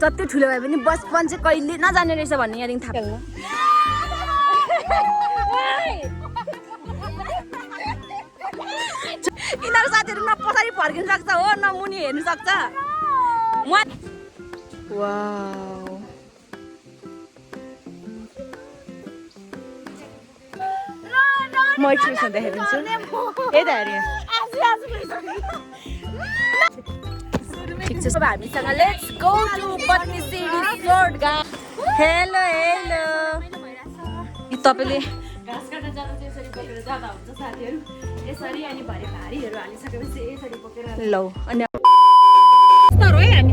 जति ठुलो भए पनि बचपन चाहिँ कहिले नजाने रहेछ भन्ने यहाँदेखि थाहा पाउनु यिनीहरू साथीहरू न पछाडि फर्किन सक्छ हो न मुनि हेर्नु सक्छ वाउ म एकछिन देखाइदिन्छु यता हेर्नु ठिक छ हामीसँग let's go to बत्निसी resort guys hello hello तपाईले घाँस काट्न जाँदा चाहिँ यसरी बोकेर जाँदा हुन्छ साथीहरू यसरी अनि भरे भारीहरू हालिसकेपछि यसरी बोकेर लौ अनि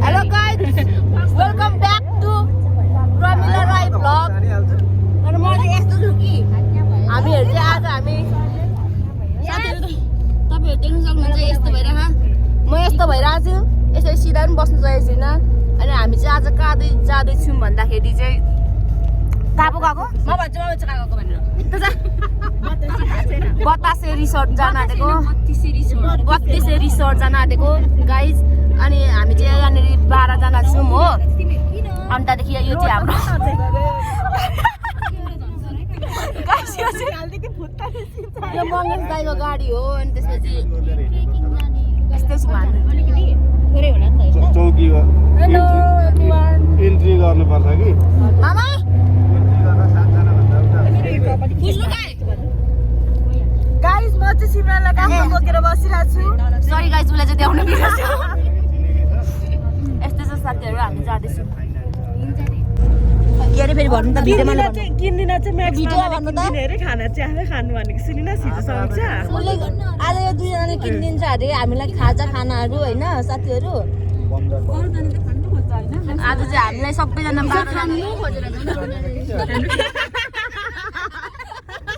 hello guys welcome back to Pramila Rai blog अनि म चाहिँ यस्तो छु कि हामीहरू चाहिँ आज हामी साथीहरू तपाईहरु देख्न सक्नुहुन्छ यस्तो भइरहेको म यस्तो भइरहेको छु यसरी सिधा पनि बस्नु सकेको छैन अनि हामी चाहिँ आज कहाँ जाँदैछौँ भन्दाखेरि चाहिँ कहाँ पो गएको म भन्छु कहाँ गएको भनेर बतासे रिसोर्ट जान आँटेको बत्तिसे रिसोर्ट जान आँटेको गाइज अनि हामी चाहिँ यहाँनिर 12 जना छौँ हो अनि त्यहाँदेखि यो चाहिँ हाम्रो यो मङ्गेश दाइको गाडी हो अनि त्यसपछि यस्तै छु चौकी हेलो एभ्रीवन इन्ट्री गर्नुपर्छ कि मामा गाइस म चाहिँ सिमरानलाई काखमा बोकेर बसिरहेको छु सरी गाइस उसलाई चाहिँ देखाउनु बिर्सेछु यस्तै छ साथीहरू हामी जाँदैछौँ के अरे फेरि भन्नु त भिडियोमा किन्दिन चाहिँ म्याक्स भिडियो भन्नु त हेरे खाना चाहिँ आफै खानु भनेको सुनिन सिधो सक्छ आज यो दुईजनाले किनिदिन्छ अरे हामीलाई खाजा खानाहरू होइन साथीहरू आज चाहिँ हामीलाई सबैजना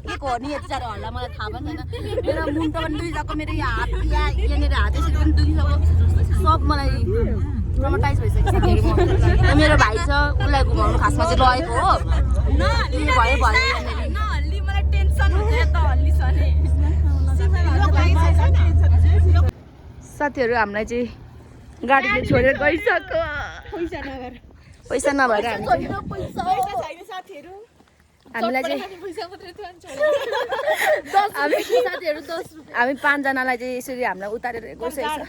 के को हो नि यति साह्रो हल्ला मलाई थाहा पनि छैन मेरो मुन्टो पनि दुखिसक्यो मेरो यो हात यहाँनिर हात यसरी पनि दुखिसक्यो सब मलाई ट्रमाटाइज भइसक्यो मेरो भाइ छ उसलाई घुमाउनु खासमा चाहिँ लगेको हो भयो साथीहरू हामीलाई चाहिँ गाडीले छोडेर गइसक्यो पैसा नभएर हामीलाई चाहिँ हामी 5 जनालाई चाहिँ यसरी हामीलाई उतारेर गइसकेको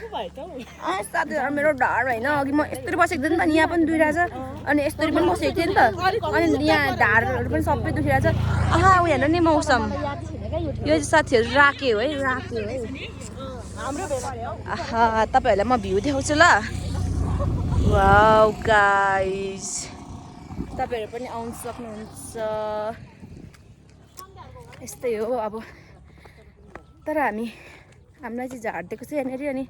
छ साथीहरू मेरो डर होइन अघि म यस्तरी बसेको थिएँ नि त यहाँ पनि दुखिरहेछ अनि यस्तरी पनि बसेको थिएँ नि त अनि यहाँ ढाडहरू पनि सबै दुखिरहेछ आहा उ हेर्नु नि मौसम यो चाहिँ साथीहरू राके हो है आहा तपाईँहरूलाई म भ्यू देखाउँछु ल वाउ गाइस तपाईहरु पनि आउन सक्नुहुन्छ यस्तै हो अब तर हामीलाई चाहिँ झार्दिएको छ यहाँनिर अनि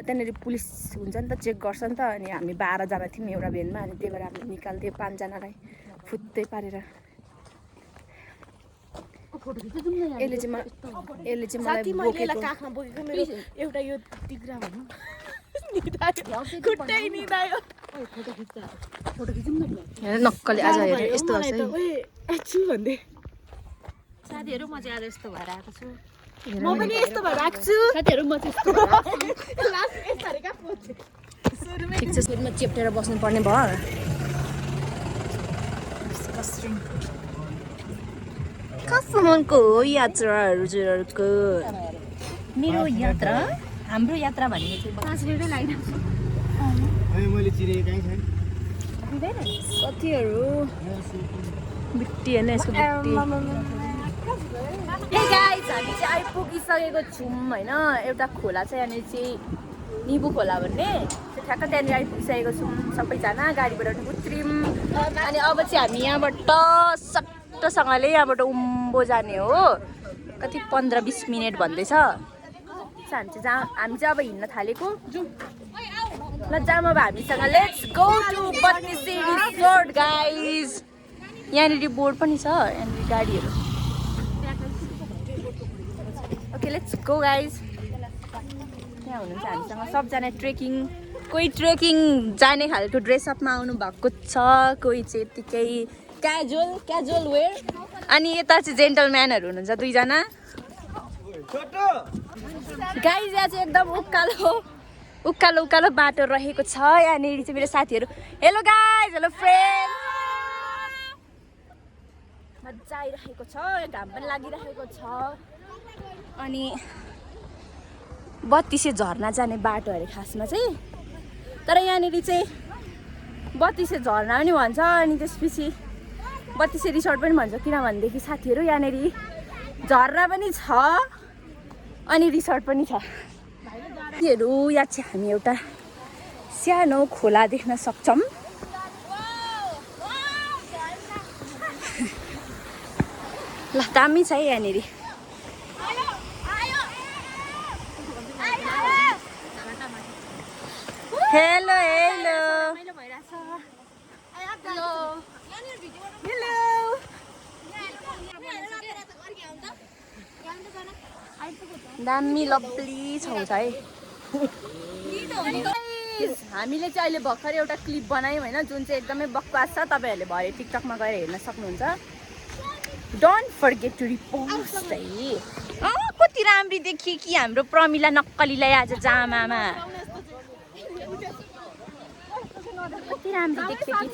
त्यहाँनिर पुलिस हुन्छ नि त चेक गर्छ नि त अनि हामी 12 जना थियौँ एउटा भ्यानमा अनि त्यही भएर हामीले निकाल्दियो 5 जनालाई फुत्तै पारेर यसले चाहिँ मलाई बोकेको काखमा बोकेको मेरो एउटा यो टिग्रा भन्नु खुट्टै निदायो नक्कले आज हेर यस्तो गर्छ एकछिन भन्दै साथीहरू म चाहिँ आज यस्तो भएर आएको छु म पनि यस्तो भएर आएको छु साथीहरू म चाहिँ ठिक छ सुरुमा चेप्टेर बस्नु पर्ने भयो कहाँसम्मको हो यात्राहरू हजुरहरूको मेरो यात्रा हाम्रो यात्रा भनेको चाहिँ 5 मिनेटै लागिरहेको साथीहरू बिट्टी होइन यसको बिट्टी गाइस हामी चाहिँ आइपुगिसकेको छौँ होइन एउटा खोला छ यहाँनिर चाहिँ निबु खोला भन्ने ठ्याक्क त्यहाँनिर आइपुगिसकेको छौँ सबैजना गाडीबाट उत्रौँ अनि अब चाहिँ हामी यहाँबाट सट्टसँगले यहाँबाट उम्बो जाने हो कति 15-20 मिनट भन्दैछ हामी चाहिँ अब हिँड्न थालेको ल जाम अब हामीसँग let's go to बत्निसी resort guys यहाँनिर बोर्ड पनि छ यहाँनिर गाडीहरू ओके लेट्स गो गाइस यहाँ हुनुहुन्छ हामीसँग सबजना ट्रेकिङ कोही ट्रेकिङ जाने खालको ड्रेसअपमा आउनु भएको छ कोही चाहिँ यतिकै क्याजुअल वेयर अनि यता चाहिँ जेन्टलम्यानहरू हुनुहुन्छ 2 जना गाइस यहाँ चाहिँ एकदम उकालो उकालो उकालो बाटो रहेको छ। यहाँनिर चाहिँ मेरो साथीहरू हेलो गाइज हेलो फ्रेन्ड मजा आइरहेको छ घाम पनि लागिरहेको छ अनि बत्तिसे झर्ना जाने बाटो अरे खासमा चाहिँ तर यहाँनिर चाहिँ बत्तिसे झर्ना पनि भन्छ अनि त्यसपछि बत्तिसे रिसोर्ट पनि भन्छ किनभनेदेखि साथीहरू यहाँनिर झर्ना पनि छ अनि रिसोर्ट पनि छ। यहाँ चाहिँ हामी एउटा सानो खोला देख्न सक्छौँ। ल दामी छ है यहाँनिर। हेलो हेलो दामी लभली छाउँछ है। हामीले चाहिँ अहिले भर्खर एउटा क्लिप बनायौँ होइन जुन चाहिँ एकदमै बकवास छ। तपाईँहरूले भरे टिकटकमा गएर हेर्न सक्नुहुन्छ। डोन्ट फर्गेट टु रिपोस्ट है। कति राम्री देखियो कि हाम्रो प्रमिला नक्कलीलाई आज जामामा कति राम्री देखियो कि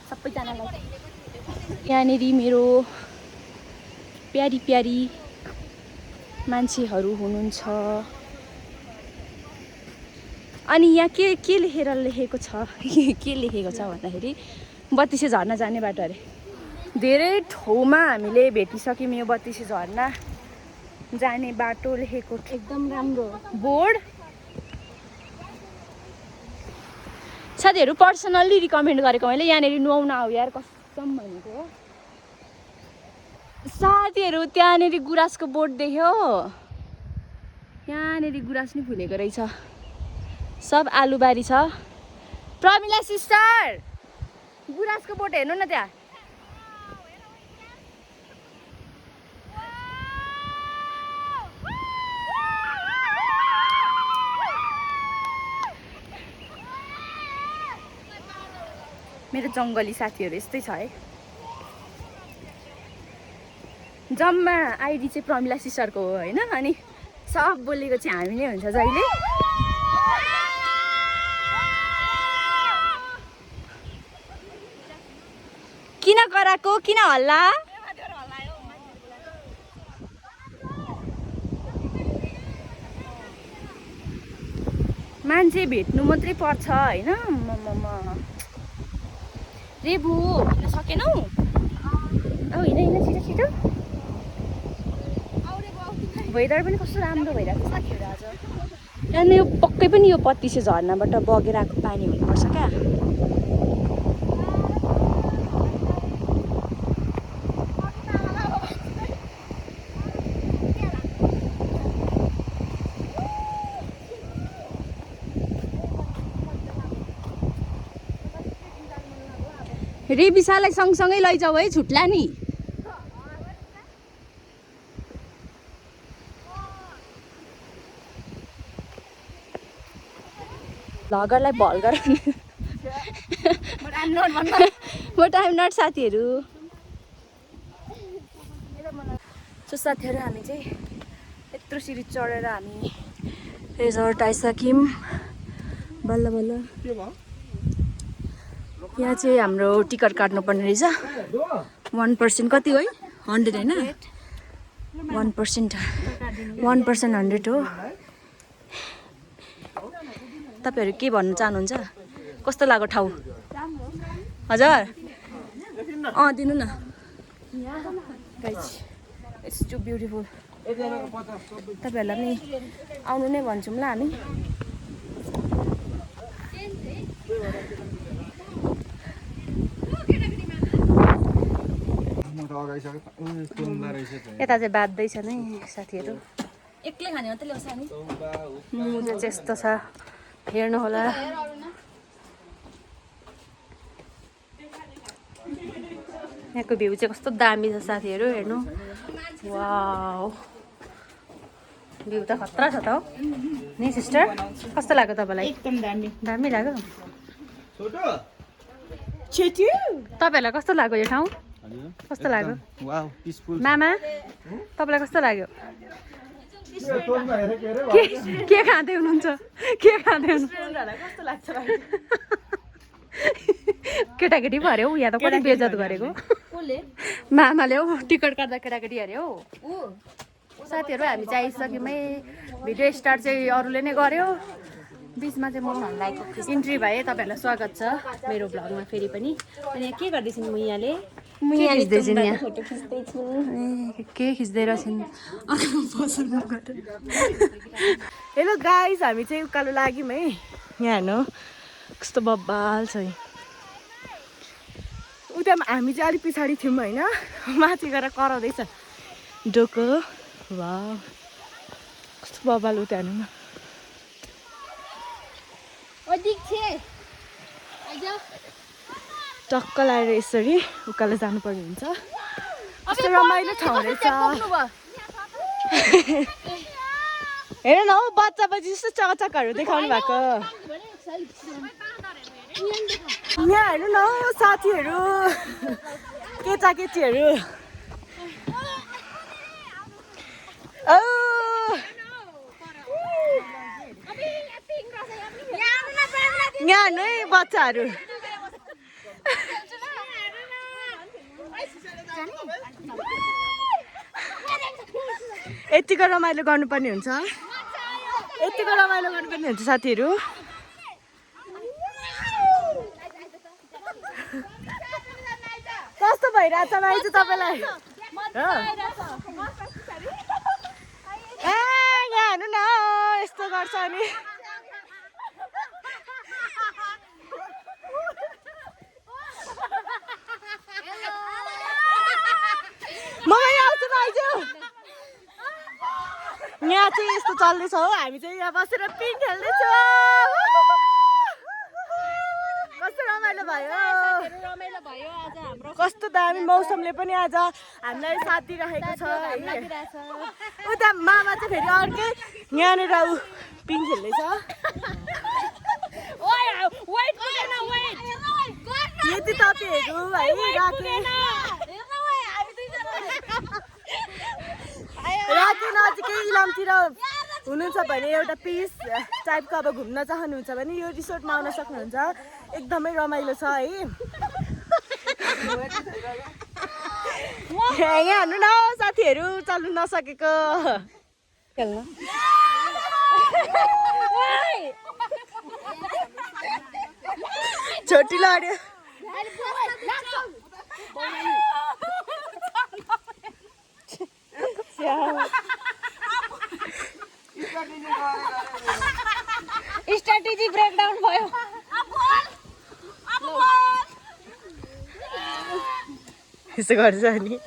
सबैजनालाई। यहाँनिर मेरो प्यारी प्यारी मान्छेहरू हुनुहुन्छ अनि यहाँ के लेखेको छ के लेखेको छ भन्दाखेरि बत्तिसे झर्ना जाने बाटो अरे। धेरै ठाउँमा हामीले भेटिसक्यौँ यो बत्तिसे झर्ना जाने बाटो लेखेको एकदम राम्रो बोर्ड। साथीहरू पर्सनल्ली रिकमेन्ड गरेको मैले यहाँनिर नुहाउन आऊ यार कसम भनेको। साथीहरू त्यहाँनिर गुराँसको बोट देख्यो यहाँनिर गुराँस नि फुलेको रहेछ सब आलुबारी छ। प्रमिला सिस्टर गुराँसको बोट हेर्नु न त्यहाँ मेरो जङ्गली साथीहरू यस्तै छ है। जम्मा आइडी चाहिँ प्रमिला सिस्टरको हो होइन अनि सब बोलेको चाहिँ हामी नै हुन्छ जहिले। किन कराएको किन हल्ला मान्छे भेट्नु मात्रै पर्छ होइन। रेबु भन्न सकेनौ होइन छिटो छिटो। वेदर पनि कस्तो राम्रो भइरहेको छ साथीहरू आज। त्यहाँदेखि यो पक्कै पनि यो बत्तिसे झर्नाबाट बगेर आएको पानी हुनुपर्छ क्या। रेबिसालाई सँगसँगै लैजाऊ है छुट्ला नि। भ्लगरलाई भल्गर बट आइम नट साथीहरू। सो साथीहरू हामी चाहिँ यत्रो सिँढी चढेर हामी रिजोर्ट आइसक्यौँ बल्ल बल्ल। यहाँ चाहिँ हाम्रो टिकट काट्नुपर्ने रहेछ 1% कति हो है 100 होइन 1% 100 हो। तपाईँहरू के भन्न चाहनुहुन्छ कस्तो लाग्यो ठाउँ हजुर दिनु न। It's too beautiful. तपाईँहरूलाई पनि आउनु नै भन्छौँ ल हामी। यता चाहिँ बाँध्दैछ नै साथीहरू। एक्लै खाने मात्रै ल्याउँछ नि मुजा चाहिँ यस्तो छ हेर्नु होला। यहाँको भ्यू चाहिँ कस्तो दामी छ साथीहरू हेर्नु। वाउ भ्यू त खतरा छ त हो नि सिस्टर। कस्तो लाग्यो तपाईँलाई? एकदम दामी दामी लाग्यो। तपाईँहरूलाई कस्तो लाग्यो यो ठाउँ? कस्तो लाग्यो मामा? तपाईँलाई कस्तो लाग्यो? के खाँदै हुनुहुन्छ के खाँदै हुनुहुन्छ कस्तो लाग्छ केटाकेटी पो अरे हौ यहाँ त कति बेइज्जत गरेको मामाले हौ टिकट काट्दा केटाकेटी अरे हौ साथीहरू हामी चाहिँ आइसक्यौँ है भिडियो स्टार्ट चाहिँ अरूले नै गर्यो बिचमा चाहिँ म इन्ट्री भएँ तपाईँहरूलाई स्वागत छ मेरो भ्लगमा फेरि पनि अनि यहाँ के गर्दैछन् मुइयाले के खिच्दै रहेछन् हेलो गाइस हामी चाहिँ उकालो लाग्यौँ है यहाँ हेर्नु कस्तो बब्बाल छ उता हामी चाहिँ अलिक पछाडि थियौँ होइन माथि गएर कराउँदैछ डोको वा कस्तो बब्बाल उता हेर्नु न टक्क लगाएर यसरी उकालो जानुपर्ने हुन्छ कस्तो रमाइलो ठाउँ रहेछ हेर न हौ बच्चा बच्ची जस्तो चकचकहरू देखाउनु भएको यहाँ हेर्नु न हौ साथीहरू केटाकेटीहरू यहाँ हेर्नु है बच्चाहरू यतिको रमाइलो गर्नुपर्ने हुन्छ यतिको रमाइलो गर्नुपर्ने हुन्छ साथीहरू कस्तो भइरहेछ भाइ चाहिँ तपाईँलाई ए यहाँ हेर्नु न यस्तो गर्छ अनि यहाँ चाहिँ यस्तो चल्दैछ हो हामी चाहिँ यहाँ बसेर पिङ खेल्दैछौँ कस्तो रमाइलो भयो कस्तो दामी मौसमले पनि आज हामीलाई साथ दिइरहेको छ उता मामा चाहिँ फेरि अर्कै यहाँनिर पिङ खेल्दैछ यति तपाईँहरू है राति नजिकै इलामतिर हुनुहुन्छ भने एउटा पिस टाइपको अब घुम्न चाहनुहुन्छ भने यो रिसोर्टमा आउन सक्नुहुन्छ एकदमै रमाइलो छ है यहाँ हेर्नु न साथीहरू चल्नु नसकेको खेल्नु छोटी लड्यो स्ट्राटेजी ब्रेकडाउन भयो यसो गर्छ नि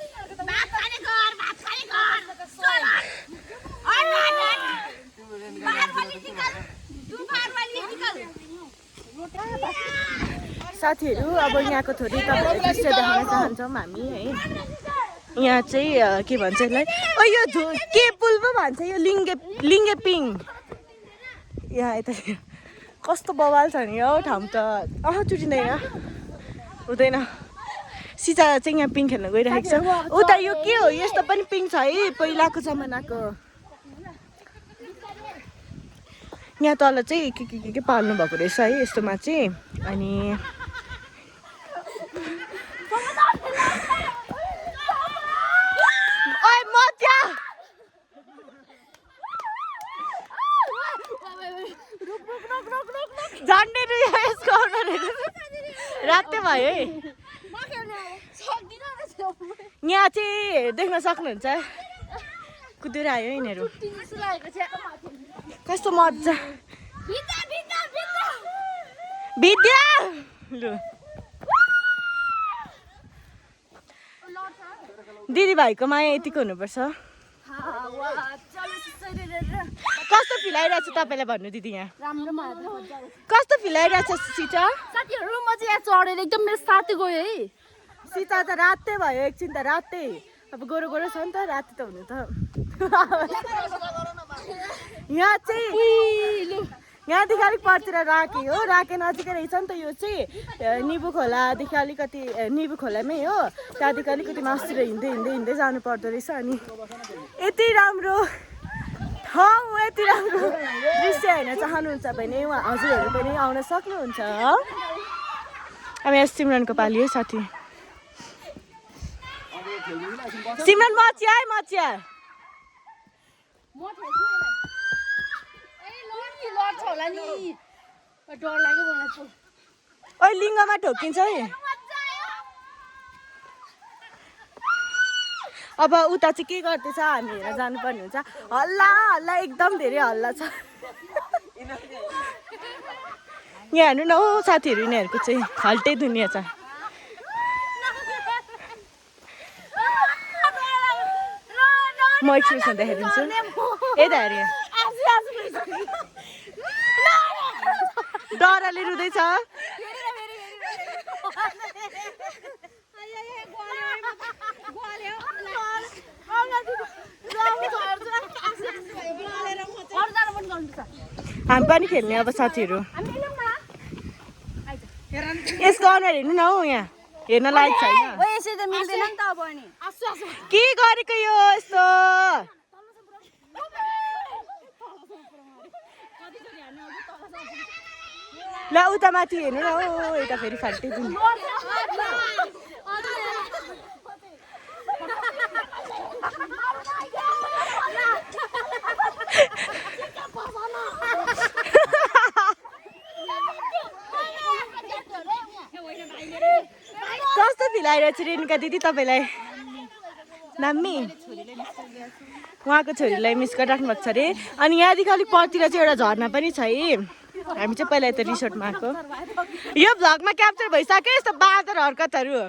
साथीहरू अब यहाँको थोरै तपाईँलाई दृश्य देखाउन चाहन्छौँ हामी है यहाँ चाहिँ के भन्छ यसलाई यो के पुल पो भन्छ यो लिङ्गे पिङ यहाँ यता कस्तो बवाल छ नि हौ ठाउँ त चुटिँदैन हुँदैन सिचा चाहिँ यहाँ पिङ खेल्न गइरहेको छ उता यो के हो यस्तो पनि पिङ छ है पहिलाको जमानाको यहाँ तल चाहिँ के पाल्नु भएको रहेछ है यस्तोमा चाहिँ अनि झन्डै रातै भयो है यहाँ चाहिँ देख्न सक्नुहुन्छ कुदेर आयो यिनीहरू कस्तो मजा विद्या लु दिदी भाइको माया यतिको हुनुपर्छ कस्तो फिल आइरहेछ तपाईँलाई भन्नु दिदी यहाँ कस्तो फिल आइरहेछ सिटा साथीहरू म चाहिँ यहाँ चढेर एकदम मेरो साथी गयो है सिटा त रातै भयो एकछिन त रातै अब गोरो गोरो छ नि त राति त हुनु त यहाँ चाहिँ यहाँदेखि अलिक परतिर राके हो राके नजिकै रहेछ नि त यो चाहिँ निबु खोलादेखि अलिकति निबु खोलामै हो त्यहाँदेखि अलिकति मासतिर हिँड्दै जानु पर्दो रहेछ अनि यति राम्रो यतिको दृश्य हेर्न चाहनुहुन्छ भने हजुरहरू पनि आउन सक्नुहुन्छ। अब यहाँ सिमरनको पाली है साथी। सिमरन मचिया है मचिया। ओइ लिङ्गमा ठोकिन्छ है। अब उता चाहिँ के गर्दैछ हामी हेरेर जानुपर्ने हुन्छ। हल्ला हल्ला एकदम धेरै हल्ला छ यहाँ हेर्नु न हौ साथीहरू यिनीहरूको चाहिँ फाल्टै दुनियाँ छ। म एक्सप्रेसन देखाइदिन्छु यता हेर डराले रुँदैछ। हामी पनि खेल्ने अब साथीहरू। यसको अनुहार हेर्नु न हौ यहाँ हेर्न लायक छैन। के गरेको यो यस्तो ल उता माथि हेर्नु न हौ यता फेरि फाल्टै दिनु। कस्तो फिल आइरहेको छ रेणुका दिदी तपाईँलाई? नाम्मी उहाँको छोरीलाई मिस गरिराख्नु भएको छ अरे। अनि यहाँदेखि अलिक परतिर चाहिँ एउटा झर्ना पनि छ है। हामी चाहिँ पहिला यता रिसोर्टमा आएको। यो भ्लगमा क्याप्चर भइसक्यो यस्तो बाँदर हरकतहरू।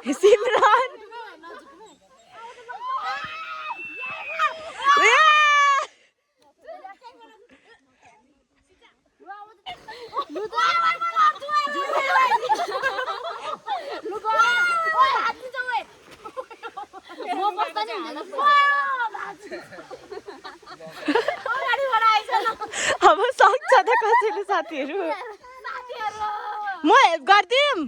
सिमरन अब सक्छ त कसैले साथीहरू। म हेल्प गरिदिउँ।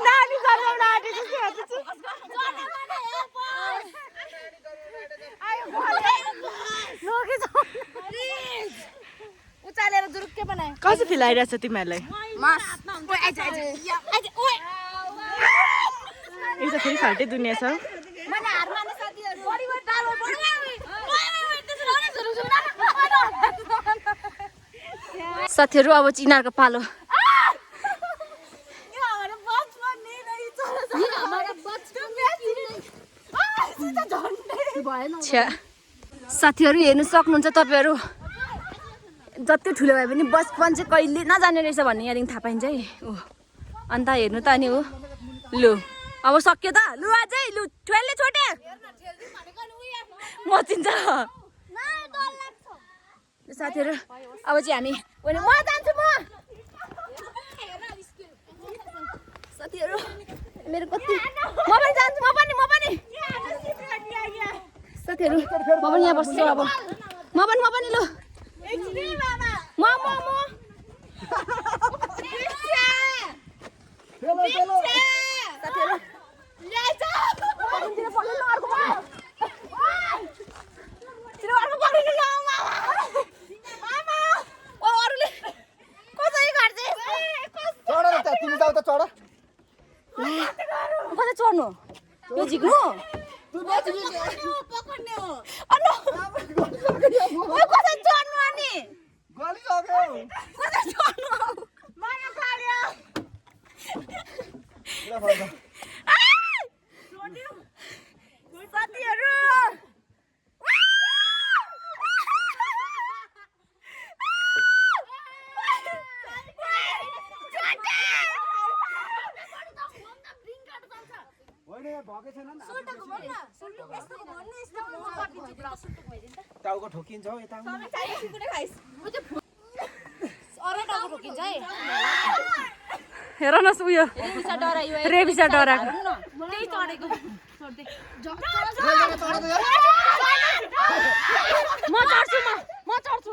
नानी चलाउन आँटेको छु। कसो फिल आइरहेछ तिमीहरूलाई? यो त फेरि फाल्टै दुनियाँ छ। साथीहरू अब चिनारको पालो। साथीहरू हेर्नु सक्नुहुन्छ तपाईँहरू। जति ठुलो भए पनि बचपन चाहिँ कहिले नजाने रहेछ भन्ने यहाँदेखि थाहा पाइन्छ है। ओ अन्त हेर्नु त अनि हो लु अब सक्यो त लु अझै लु ठेलले छोटे मचिन्छ साथीहरू। अब चाहिँ हामी म जान्छु म साथीहरू मेरो कति म पनि जान्छु म पनि साथीहरू म पनि यहाँ बस्छु। अब म पनि लु चढ्नु यो झिक्नु टाउको ठोकिन्छ हौ यता हेर न उयो रेबिसा डराएको म चढ्छु म चढ्छु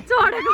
चढेको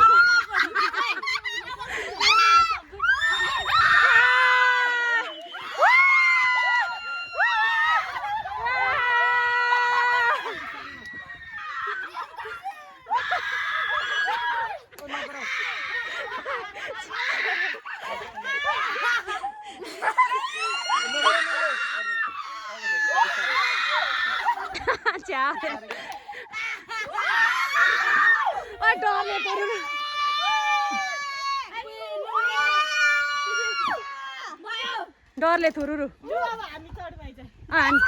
डरले थुरुरु हामी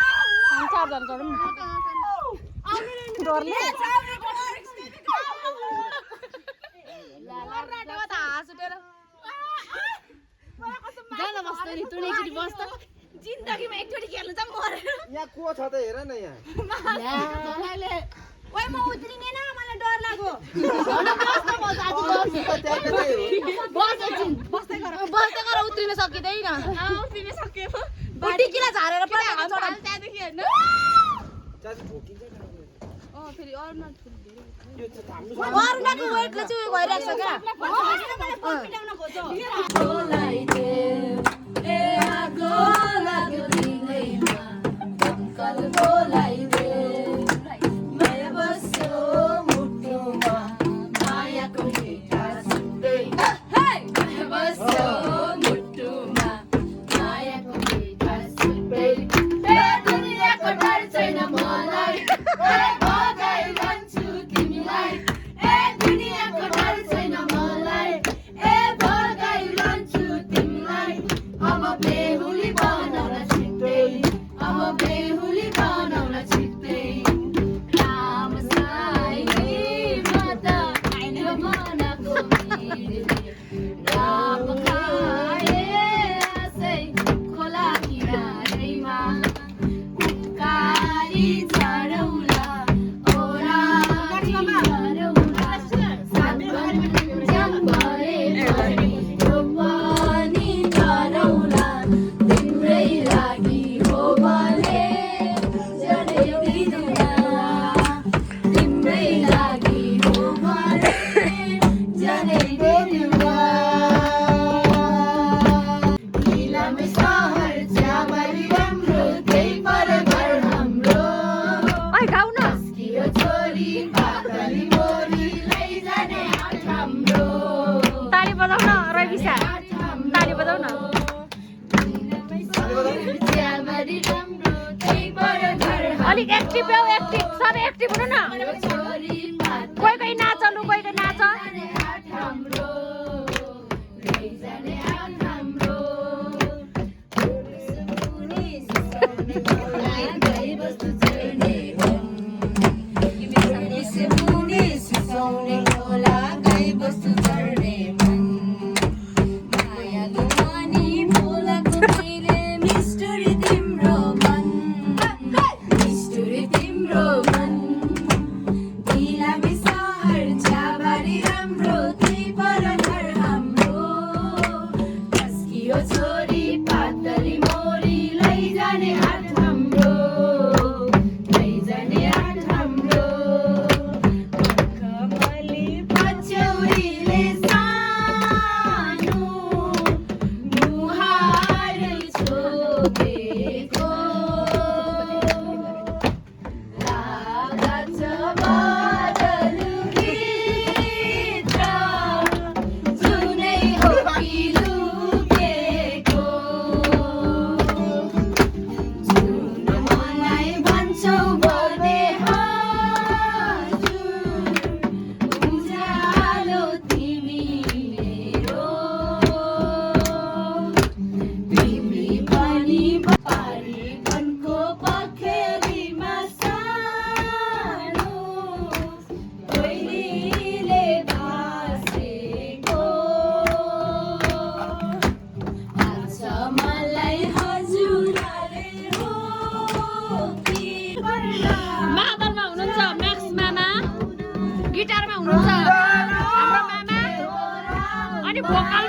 चारजना चढौँ डरले जिन्दगीमा एकचोटि खेल्नु चाहिँ मरेर यहाँ को छ त हेर न यहाँ ओइ म उत्रिने न मलाई डर लाग्यो बस्दै गर उत्रिन सकिँदैन उत्रिन सके टिकीलाई झारेर पनि त्यहाँदेखि हेर्नु फेरि अरुणाको वेटले चाहिँ उयो भइरहेको अलिक एक्टिभ सबै एक्टिभ हुनु न कोही नाचनु कोही नाच गिटारमा हुनुहुन्छ हाम्रो मामा अनि भोकल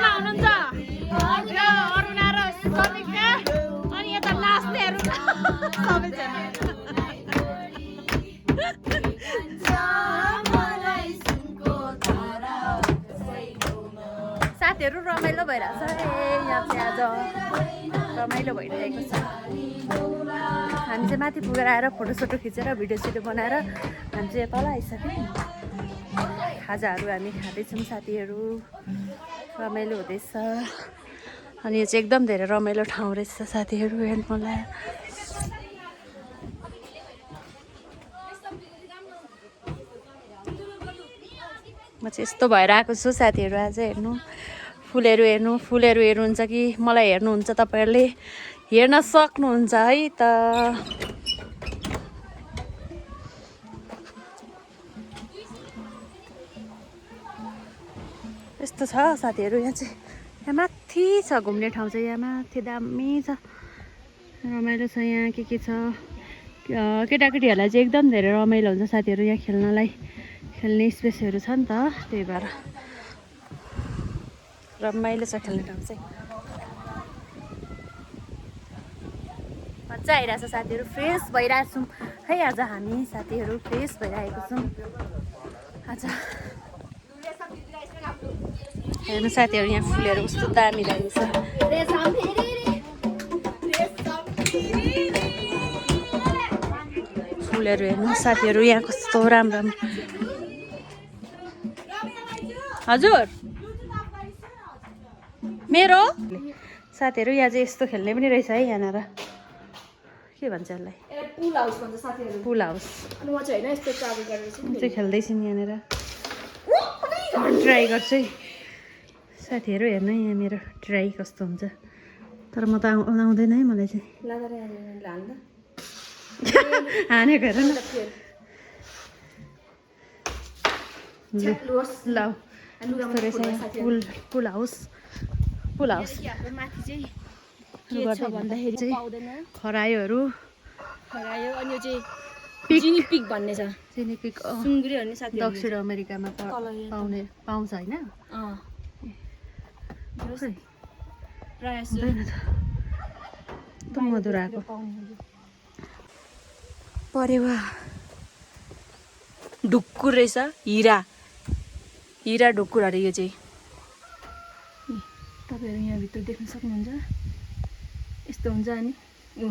साथीहरू रमाइलो भइरहेछ है यहाँ चाहिँ आज रमाइलो भइरहेको छ हामी चाहिँ माथि पुगेर आएर फोटोसोटो खिचेर भिडियो सिडियो बनाएर हामी चाहिँ तल आइसक्यौँ खाजाहरू हामी खाँदैछौँ साथीहरू रमाइलो हुँदैछ अनि यो चाहिँ एकदम धेरै रमाइलो ठाउँ रहेछ साथीहरू हेर्नु मलाई म चाहिँ यस्तो भएर आएको छु साथीहरू आज हेर्नु फुलहरू हेर्नुहुन्छ कि मलाई हेर्नुहुन्छ तपाईँहरूले हेर्न सक्नुहुन्छ है त यस्तो छ साथीहरू यहाँ चाहिँ यहाँ माथि छ घुम्ने ठाउँ चाहिँ यहाँ माथि दामी छ रमाइलो छ यहाँ के छ केटाकेटीहरूलाई चाहिँ एकदम धेरै रमाइलो हुन्छ साथीहरू यहाँ खेल्नलाई खेल्ने स्पेसहरू छ नि त त्यही भएर रमाइलो छ खेल्ने ठाउँ चाहिँ मजा आइरहेछ साथीहरू फ्रेस भइरहेको छौँ है आज हामी साथीहरू फ्रेस भइरहेको छौँ आज हेर्नु साथीहरू यहाँ फुलहरू कस्तो दामी दामी छ फुलहरू हेर्नु साथीहरू यहाँ कस्तो राम्रो हजुर मेरो साथीहरू यहाँ चाहिँ यस्तो खेल्ने पनि रहेछ है यहाँनिर के भन्छ यसलाई पुल हाउस भन्छ साथीहरू पुल हाउस अनि म चाहिँ होइन यस्तो ट्राभल गरेर चाहिँ खेल्दैछु नि यहाँनिर ट्राई गर्छु है साथीहरू हेर्नु यहाँ मेरो ट्राई कस्तो हुन्छ तर म त आउँदैन है मलाई चाहिँ हानेको हेर न ल पुल हाउस माथि चाहिँ भन्दाखेरि चाहिँ खरायोहरू खरायो अनि यो चाहिँ जिनी पिक भन्ने छ चिनी पिक सुँगुरी भन्ने साथीहरू दक्षिण अमेरिकामा पाउँछ होइन प्रायः एकदम मधुर आएको परेवा ढुक्कुर रहेछ हिरा ढुक्कुर अरे यो चाहिँ तपाईँहरू यहाँभित्र देख्न सक्नुहुन्छ यस्तो हुन्छ अनि यो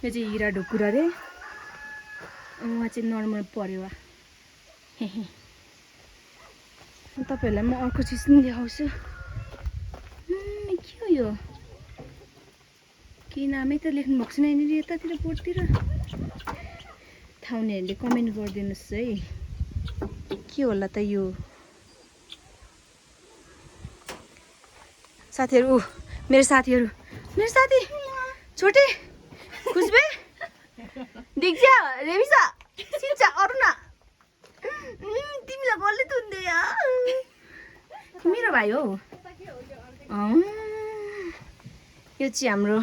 चाहिँ हिरा ढुक्कुर अरे उहाँ चाहिँ नर्मल परेवा तपाईँहरूलाई म अर्को चिज पनि देखाउँछु के हो यो के नामै त लेख्नु भएको छैन यहाँनिर यतातिर बोर्डतिर थाहा हुनेहरूले कमेन्ट गरिदिनुहोस् है के होला त यो साथीहरू मेरो साथी छोटे खुसबे दिक्षा रेमिसा सिन्चा अरुणा तिमीलाई कसले तुन्दै मेरो भाइ हो यो चाहिँ हाम्रो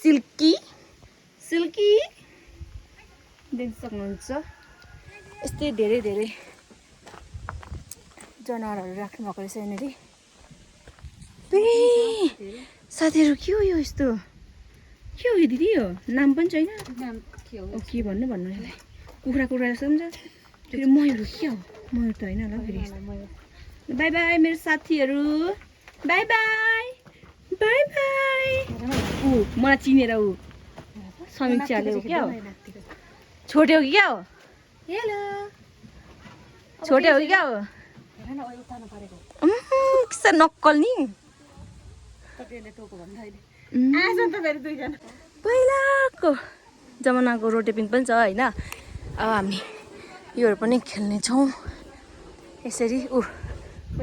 सिल्की देख्न सक्नुहुन्छ यस्तै धेरै जनावरहरू राख्नु भएको रहेछ यहाँनिर साथीहरू के हो यो यस्तो के हो दिदी यो नाम पनि छैन के भन्नु यसलाई कुखुरा जस्तो पनि छ फेरि मयूर के हो मयूर त होइन होला फेरि बाई बाई मेरो साथीहरू बाई बाई ऊ मलाई चिनेर ऊ समीक्षाले हो क्या हो छोटे हो कि क्या हो हेलो छोटे हो कि क्या हो किसा नक्कल नि पहिलाको जमानाको रोटेपिङ पनि छ होइन अब हामी योहरू पनि खेल्ने छौँ यसरी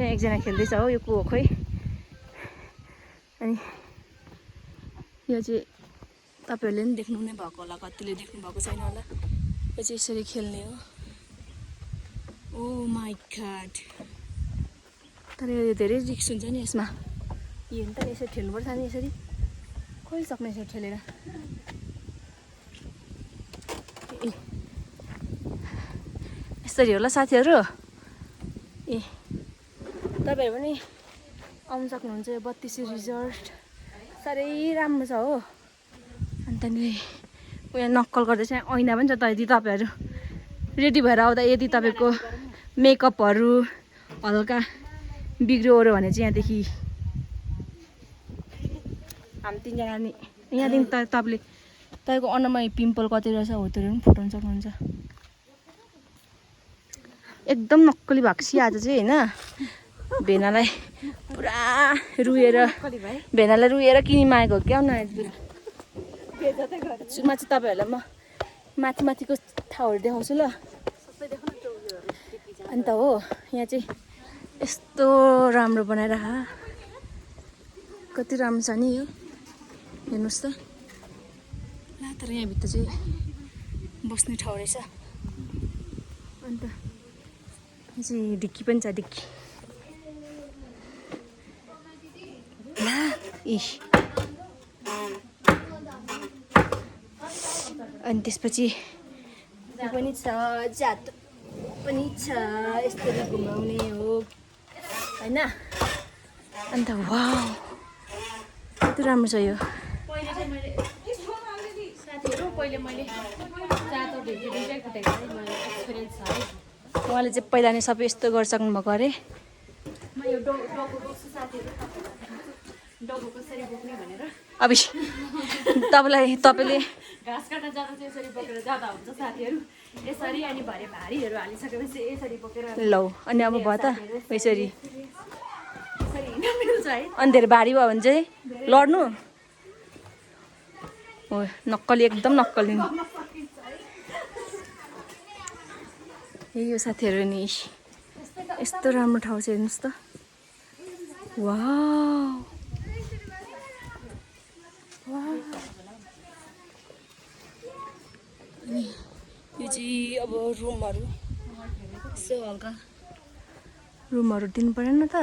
एकजना खेल्दैछ हो यो को हो खोइ अनि यो चाहिँ तपाईँहरूले पनि देख्नु नै भएको होला कतिले देख्नु भएको छैन होला यो चाहिँ यसरी खेल्ने हो ओ माई गॉड तर यो धेरै रिक्स हुन्छ नि यसमा यो नि त यसरी ठेल्नुपर्छ नि यसरी खोइ सक्ने यसरी ठेलेर यसरी होला साथीहरू तपाईँहरू पनि आउनु सक्नुहुन्छ यो 32 रिजोर्ट साह्रै राम्रो छ हो अनि त्यहाँनिर यहाँ नक्कल गर्दैछ ऐना पनि छ त यदि तपाईँहरू रेडी भएर आउँदा यदि तपाईँको मेकअपहरू हल्का बिग्रियो भने चाहिँ यहाँदेखि हामी तिनजना नि यहाँदेखि तपाईँले तपाईँको अनुहारमा पिम्पल कति रहेछ हो त्योहरू पनि फुटाउनु सक्नुहुन्छ एकदम नक्कली भएको छ आज चाहिँ होइन भेनालाई पुरा रुएर किनिमागेको हो क्या सुनमा चाहिँ तपाईँहरूलाई म माथिको ठाउँहरू देखाउँछु ल अन्त हो यहाँ चाहिँ यस्तो राम्रो बनाएर कति राम्रो छ नि यो हेर्नुहोस् त ला तर यहाँभित्र चाहिँ बस्ने ठाउँ रहेछ अन्त यहाँ चाहिँ ढिक्की पनि छ ढिक्की ला अनि त्यसपछि यो पनि छ जात पनि छ यस्तरी घुमाउने हो होइन अन्त वाउ कति राम्रो छ यो पहिले मैले जातो ढिक्की दुईटै कुटेको थिएँ मलाई एक्सपिरियन्स छ है उहाँले चाहिँ पहिला नै सबै यस्तो गरिसक्नु भएको अरे म यो डोको बोक्छु साथीहरू डोको कसरी बोक्ने भनेर अब तपाईँले घाँस काट्न जाँदा चाहिँ यसरी बोकेर जाँदा हुन्छ साथीहरू यसरी अनि भरे भारीहरू हालिसकेपछि यसरी बोकेर लौ अनि अब भयो त यसरी यसरी हिँड्न मिल्छ है अनि धेरै भारी भयो भने चाहिँ लड्नु हो नक्कली एकदम नक्कली यही हो साथीहरू नि यस्तो राम्रो ठाउँ छ हेर्नुहोस् त वाउ यो चाहिँ अब रुमहरू यसो हल्का रुमहरू दिनु परेन त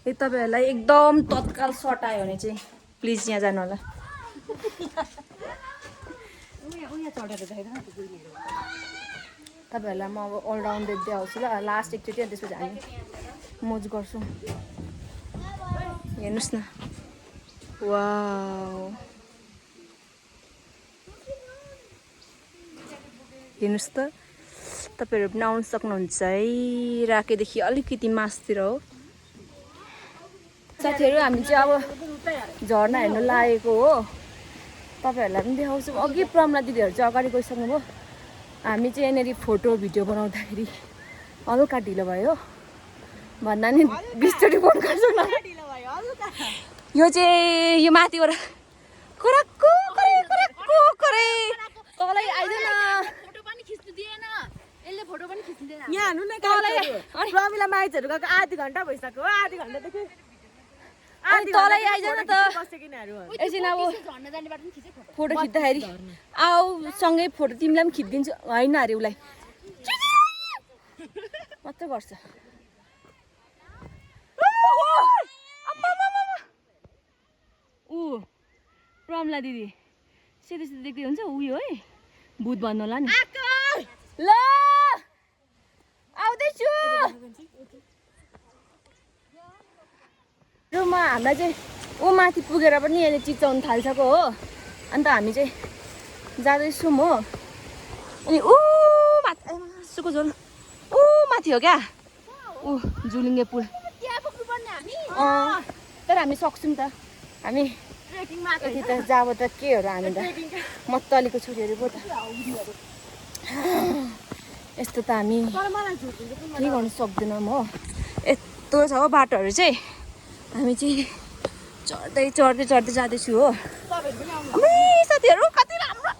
यो तपाईँहरूलाई एकदम तत्काल सर्ट आयो भने चाहिँ प्लिज यहाँ जानु होला तपाईँहरूलाई म अब अलराउन्ड देख्दै आउँछु ल लास्ट एकचोटि अनि त्यसपछि हामी मोज गर्छौँ हेर्नुहोस् न वाउ हेर्नुहोस् त तपाईँहरू पनि आउनु सक्नुहुन्छ है राकेदेखि अलिकति मासतिर हो साथीहरू हामी चाहिँ अब झर्ना हेर्नु लागेको हो तपाईँहरूलाई पनि देखाउँछौँ अघि प्रमला दिदीहरू चाहिँ अगाडि गइसक्नुभयो हामी चाहिँ यहाँनिर फोटो भिडियो बनाउँदाखेरि हल्का ढिलो भयो भन्दा नि 20 चोटि फोन गर्छौँ न यो चाहिँ यो माथिबाट कुराको तलै आइदैन यहाँ हान्नु न प्रमिला माइजहरू गएको आधी घन्टा भइसक्यो आधी घन्टादेखि तलै आइदैन त एकछिन अब फोटो खिच्दाखेरि आऊ सँगै फोटो तिमीलाई पनि खिचिदिन्छु होइन अरे उसलाई मात्रै गर्छ ऊ प्रमला दिदी सिधै सिधै देख्दै हुन्छ उयो है भूत भन्नु होला नि ल आउँदैछु रुममा हामीलाई चाहिँ ऊ माथि पुगेर पनि अहिले चिच्याउनु थालिसक्यो हो अन्त हामी चाहिँ जाँदैछौँ हो अनि ऊ माथि सुको झोल ऊ माथि हो क्या ऊ झुलिङ्गे पुल तर हामी सक्छौँ त हामी यति त जाब त के हो र हामी त मत्तलीको छोरीहरू पो त यस्तो त हामी केही गर्नु सक्दैनौँ हो यस्तो छ हो बाटोहरू चाहिँ हामी चाहिँ चढ्दै जाँदैछु हो साथीहरू कति राम्रो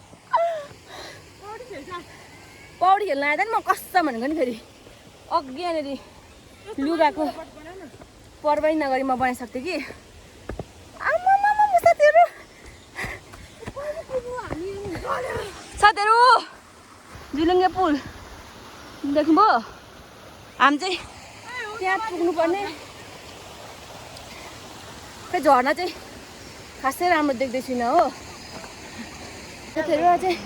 पौडी खेल्न आएर नि म कस्तो भनेको नि फेरि अघि यहाँनिर लुगाको पर्वै नगरी म बनाइसक्थेँ कि साथीहरू झुलुङ्गे पुल देख्नुभयो हामी चाहिँ त्यहाँ पुग्नुपर्ने खै झर्ना चाहिँ खासै राम्रो देख्दै छुइनँ हो साथीहरू चाहिँ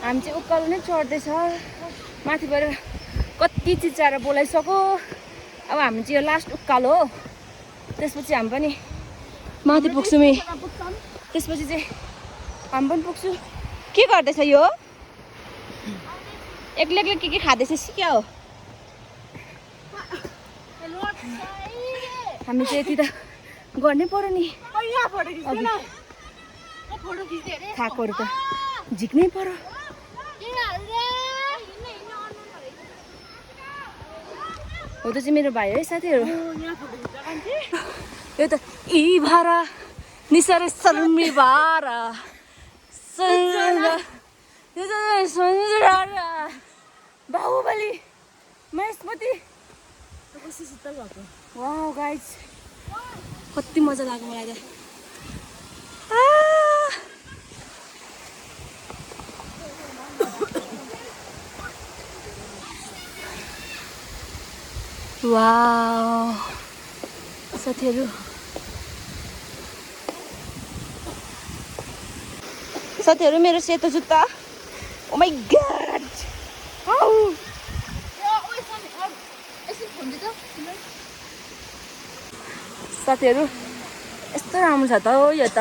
हामी चाहिँ उकालो नै चढ्दैछ माथिबाट कति चिच्याएर बोलाइसक्यो अब हामी चाहिँ यो लास्ट उकालो हो त्यसपछि हामी पनि माथि पुग्छु म त्यसपछि चाहिँ हामी पनि पुग्छु के गर्दैछ यो एक्लै एक्लै के खाँदैछ सिक्या हो हामी चाहिँ यति त गर्नै पर्यो नि खाएकोहरू त झिक्नै पर्यो हो त चाहिँ मेरो भाइ है साथीहरू यो त ई भारा निसारे शर्मी भारा बाहुबली महेशमती वाउ गाइज कति मजा लाग्यो मलाई त वाउ साथीहरू मेरो सेतो जुत्ता ओ माय गॉड साथीहरू यस्तो राम्रो छ त हो यो त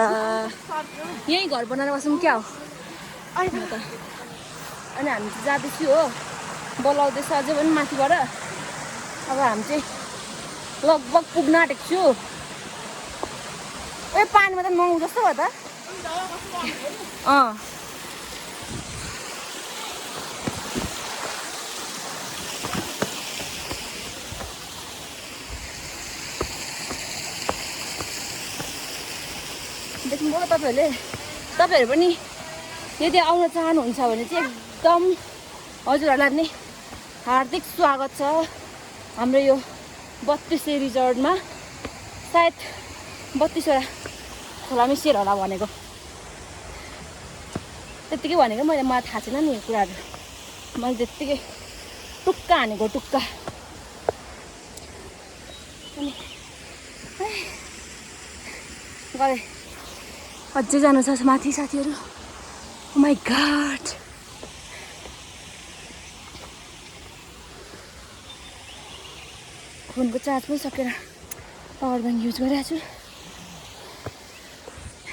यही घर बनाएर बसौँ क्या हो अनि हामी चाहिँ जाँदैछु हो बोलाउँदैछ अझै पनि माथिबाट अब हामी चाहिँ लगभग पुग्न आँटेको छु ए पानीमा त नुहाउँ जस्तो भयो त देख्नुभयो तपाईँहरू पनि यदि आउन चाहनुहुन्छ भने चाहिँ एकदम हजुरहरूलाई नै हार्दिक स्वागत छ हाम्रो यो 32 रिजोर्टमा सायद 32वटा खोलामै सेर होला भनेको त्यत्तिकै भनेको मलाई थाहा छैन नि यो कुराहरू मैले त्यत्तिकै टुक्का हानेको टुक्का अनि गएँ अझै जानु छ माथि साथीहरू ओ माय गॉड फोनको चार्ज पनि सकेर पावर ब्याङ्क युज गरिरहेको छु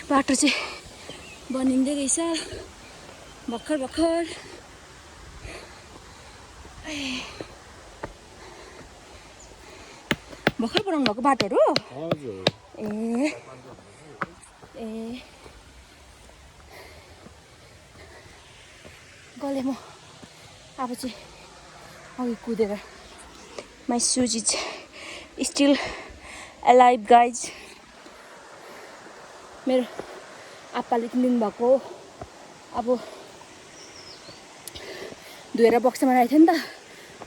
बाटो चाहिँ बनिँदै रहेछ भर्खर बनाउनु भएको बाटोहरू ए गले म अब चाहिँ अघि कुदेर my shoes is still alive guys मेरो आप्पाले किनिदिनु भएको अब धोएर बक्सामा राखेको थियो नि त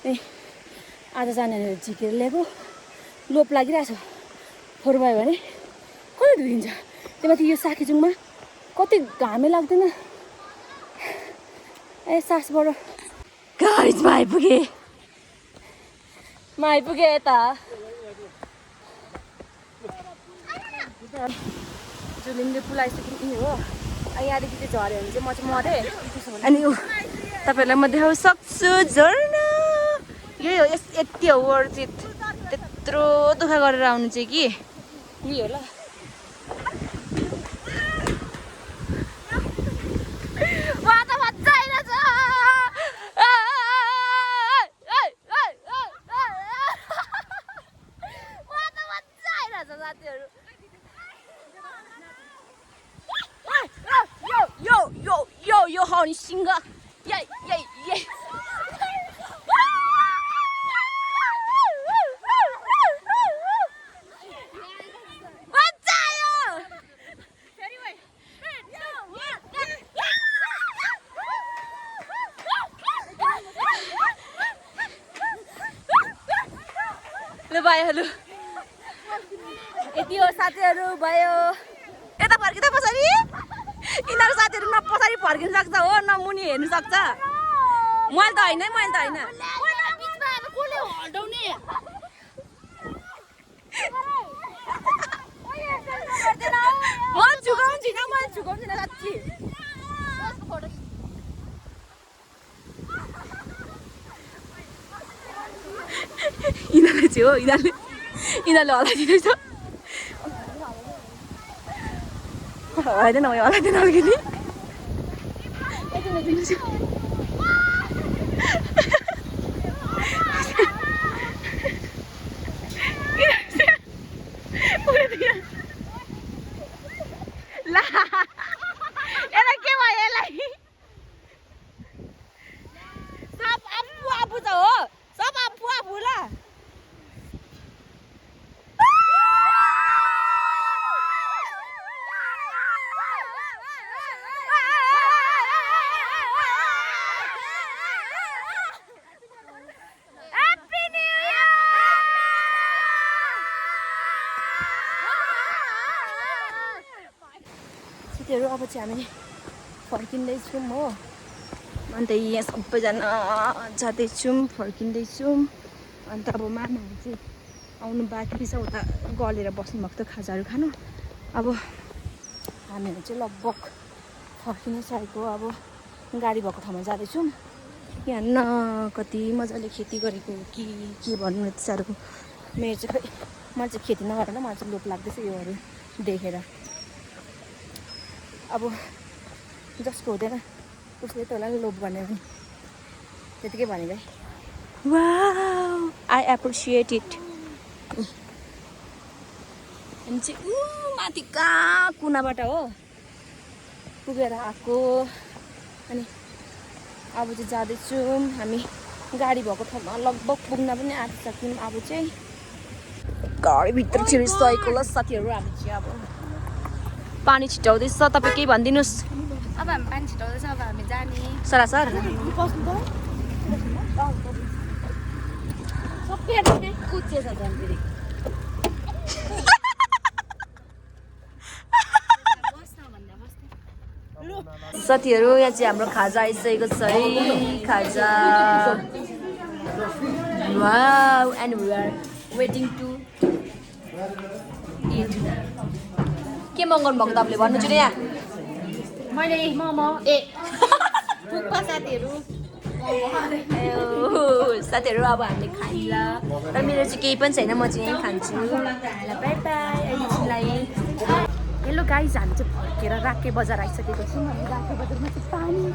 ए आज जानेर झिकेर ल्याएको लोप लागिरहेछ फोहोर भयो भने कसले धोइदिन्छ त्यो माथि यो साकेजुङमा कति घामै लाग्दैन ए सासबाट गाइजमा आइपुगे यता जुलिङले पुलाइसक्यो नि हो यहाँदेखि चाहिँ झऱ्यो भने चाहिँ म चाहिँ मरेँ अनि तपाईँहरूलाई म देखाउन सक्छु झर्ना यो यति हो वर्जित त्यत्रो दुःख गरेर आउनु चाहिँ कि यही होला यो हनी सिंह ये ल बाय हेलो यति हो साथीहरू भयो यता फर्किँदा पछाडि यिनीहरू साथीहरू न पछाडि फर्किन सक्छ हो न मुनि हेर्नु सक्छ मैले त होइन म झुकाउँदिनँ साँच्ची यिनीहरूले चाहिँ हो यिनीहरूले हल्लाइदिँदैछ हराइदिन म हराइदिन अलिकति ला यसलाई के भयो यसलाई सब आफू आफू त हो सब आफू आफू ला अब चाहिँ हामी फर्किँदैछौँ हो अन्त यहाँ सबैजना जाँदैछौँ फर्किँदैछौँ अन्त अब मामाहरू चाहिँ आउनु बाँकी छ उता गलेर बस्नुभएको थियो खाजाहरू खानु अब हामीहरू चाहिँ लगभग फर्किनै सकेको अब गाडी भएको ठाउँमा जाँदैछौँ यहाँ न कति मजाले खेती गरेको के भन्नु यति साह्रो मेरो चाहिँ खै म चाहिँ खेती नगरेर मलाई चाहिँ लोभ लाग्दैछ योहरू देखेर अब जसको हुँदैन उसले त होला लोभ गर्ने पनि त्यतिकै भने भाइ वाउ आई एप्रिसिएट इट अनि चाहिँ माथि कहाँ कुनाबाट हो पुगेर आएको अनि अब चाहिँ जाँदैछौँ हामी गाडी भएको ठाउँमा लगभग पुग्न पनि आँटिसक्यौँ अब चाहिँ घरभित्र छिरिसकेको ल साथीहरू हामी चाहिँ अब पानी छिटाउँदैछ तपाईँ केही भनिदिनुहोस् अब हामी पानी छिटाउँदैछ अब हामी जाने सरासर सबै कुच्चे छ फेरि साथीहरू यहाँ चाहिँ हाम्रो खाजा आइसकेको छ है खाजा wow and we are waiting to के मगाउनु भएको तपाईँले भन्नु चाहिँ यहाँ मैले मोमो थुक्पा साथीहरू अब हामीले खाइला र मेरो चाहिँ केही पनि छैन म चाहिँ यहीँ खान्छु बाई बाई अहिलेलाई हेलो गाइज हामी चाहिँ फर्केर राके बजार आइसकेको छौँ अनि राके बजारमा चाहिँ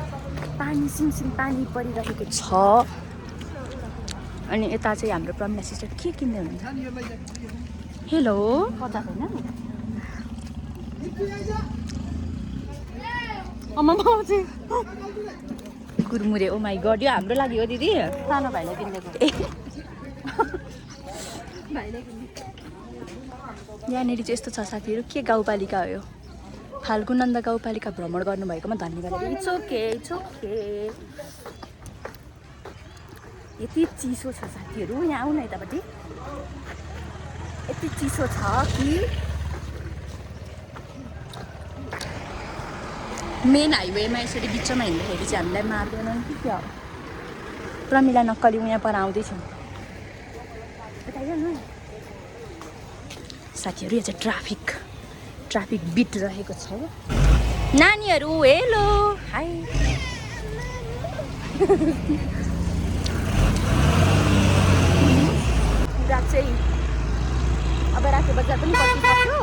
पानी सिमसिम पानी परिरहेको छ अनि यता चाहिँ हाम्रो प्रमिला सिस्टर के किन्दै हुनुहुन्छ हेलो कता होइन कुरमुरे ओ माई गड यो हाम्रो लागि हो दिदी सानो भाइलाई किनिदिएको यहाँनिर चाहिँ यस्तो छ साथीहरू के गाउँपालिका हो यो फाल्गुनन्द गाउँपालिका भ्रमण गर्नुभएकोमा धन्यवाद इट्स ओके यति चिसो छ साथीहरू यहाँ आउनु न यतापट्टि यति चिसो छ कि मेन हाइवेमा यसरी बिचमा हिँड्दाखेरि चाहिँ हामीलाई मार्दैन कि क्या हो प्रमिला नक्कली यहाँ पर आउँदैछौँ साथीहरू यहाँ चाहिँ ट्राफिक बिट रहेको छ नानीहरू हेलो हाई कुरा चाहिँ अब राके बजार पनि कटिसक्यो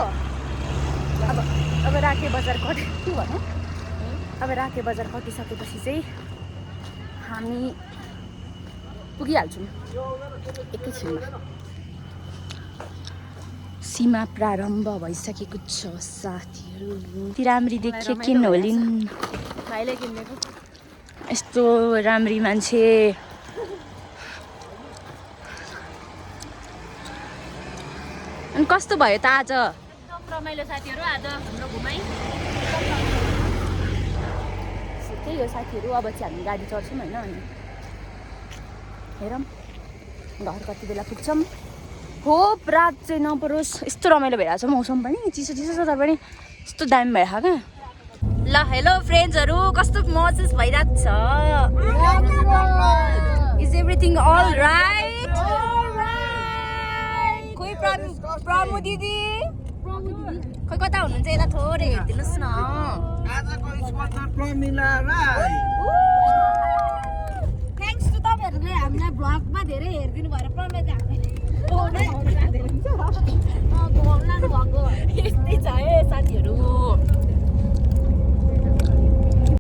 अब राके बजार के भनौँ अब राके बजार कटिसकेपछि चाहिँ हामी पुगिहाल्छौँ एकैछिनमा सीमा प्रारम्भ भइसकेको छ साथीहरू राम्री देखियो किन होलिन् भाइले किनिदिएको यस्तो राम्री मान्छे अनि कस्तो भयो त आज रमाइलो साथीहरू आज हाम्रो घुमाइ त्यही हो साथीहरू अब चाहिँ हामी गाडी चढ्छौँ होइन अनि हेरौँ घर कति बेला पुग्छौँ होप रात चाहिँ नपरोस् यस्तो रमाइलो भइरहेको छ मौसम पनि चिसो चिसो छ तर पनि यस्तो दामी भइरहेको क्या ल हेलो फ्रेन्ड्सहरू कस्तो महसुस भइरहेको छ इज एभ्रिथिङ अल राइट खोइ प्रमु दिदी खोइ कता हुनुहुन्छ यता थोरै हेरिदिनुहोस् न आजको स्पोन्सर प्रमिला राई